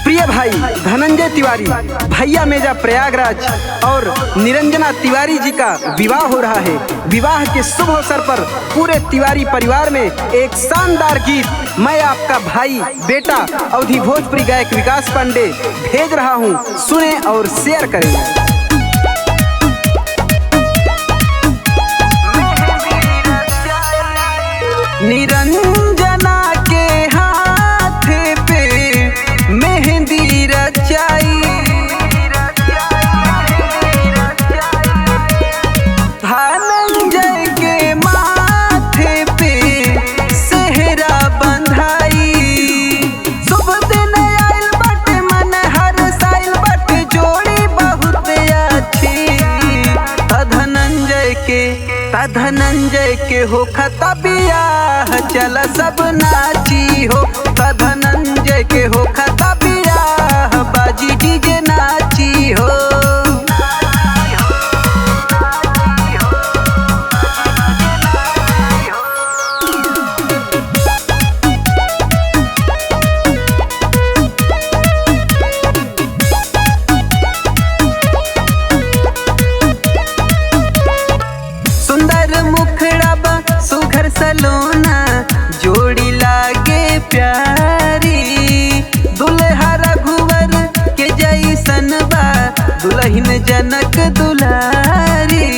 प्रिय भाई धनंजय तिवारी भैया मेजा प्रयागराज और निरंजना तिवारी जी का विवाह हो रहा है। विवाह के शुभ अवसर पर पूरे तिवारी परिवार में एक शानदार गीत मैं आपका भाई बेटा अवधि भोजपुरी गायक विकास पांडे भेज रहा हूं, सुने और शेयर करें। निरंजना के हाथ पे मेहंदी रचाई, धनंजय के माथे पे सेहरा बंधाई। शुभ दिन आइल बट मन हर साइल बट जोड़ी बहुत अच्छी। धनंजय के हो खता बियाह चल सब नाची हो। धनंजय के हो खता बियाह बाजी डीजे नाची हो। सुंदर मुखड़ा बा सुघर सलोना जोड़ी लागे प्यारी। दुल्हा रघुवर के जैसन बा दुल्हन जनक दुलारी।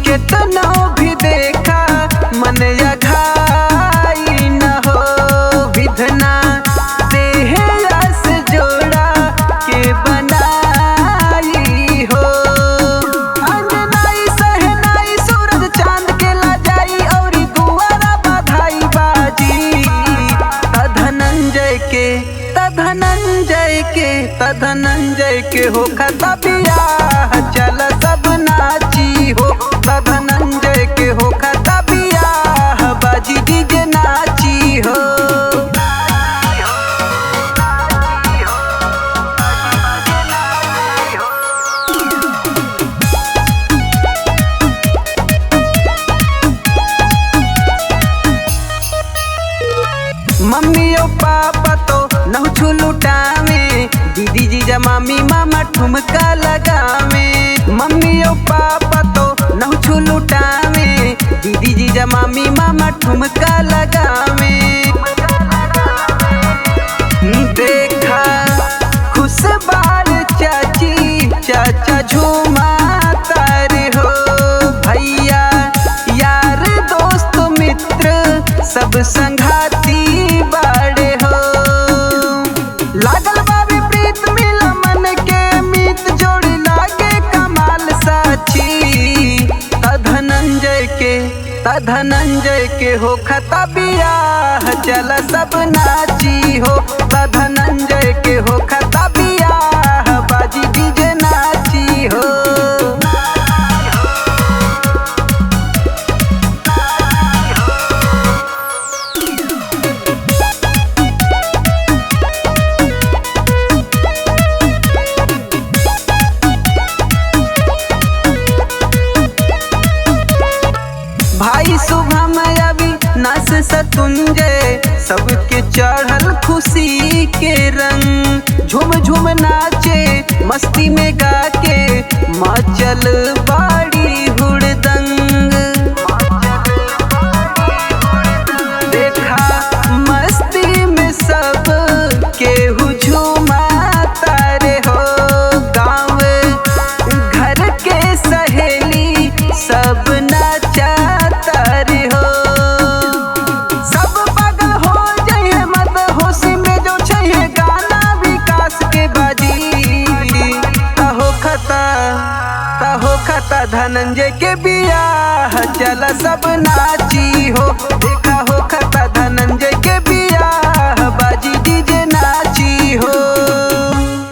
केतनो भी देखा मन अघाई न हो, विधना देह रस जोड़ा के बना हो। अंजनाई सहनाई सूरज चांद के लजाई और दुआरा बधाई बाजी। धनंजय के हो खता बियाह चल सब नाची हो। धनंजय के हो खता बियाह बाजी डीजे नाची हो। मम्मी और पापा तो नहु लुटावे, दीदी जीजा मामी मामा ठुमका लगावे। मम्मी और पापा तो नहु लुटावे, दीदी जीजा मामी मामा ठुमका लगावे। देखा खुश बाल चाची चाचा झूमा तारे हो। भैया यार दोस्त मित्र सब संघाती बाड़े हो। लागल बाबी प्रीत मिला मन के मीत जोड़ी लागे कमाल साची। धनंजय के हो खता बियाह चल सब नाची हो। धनंजय के हो खता बियाह बाजी डीजे नाची हो। भाई शुभम अविनाश सतुंजय सबके चढ़ल खुशी के रंग। झूम झूम नाचे मस्ती में गा के मचल बाड़ी हुड़दंग। देखा मस्ती में सब केहू झूमा तारे हो। गाँव घर के सहेली सब नाचा तारे हो। सब पागल हो जाइए मत होशी में जो चाहिए गाना विकास के बाजी। तहो खता धनंजय के बियाह चल सब नाची हो। देखा हो खता धनंजय।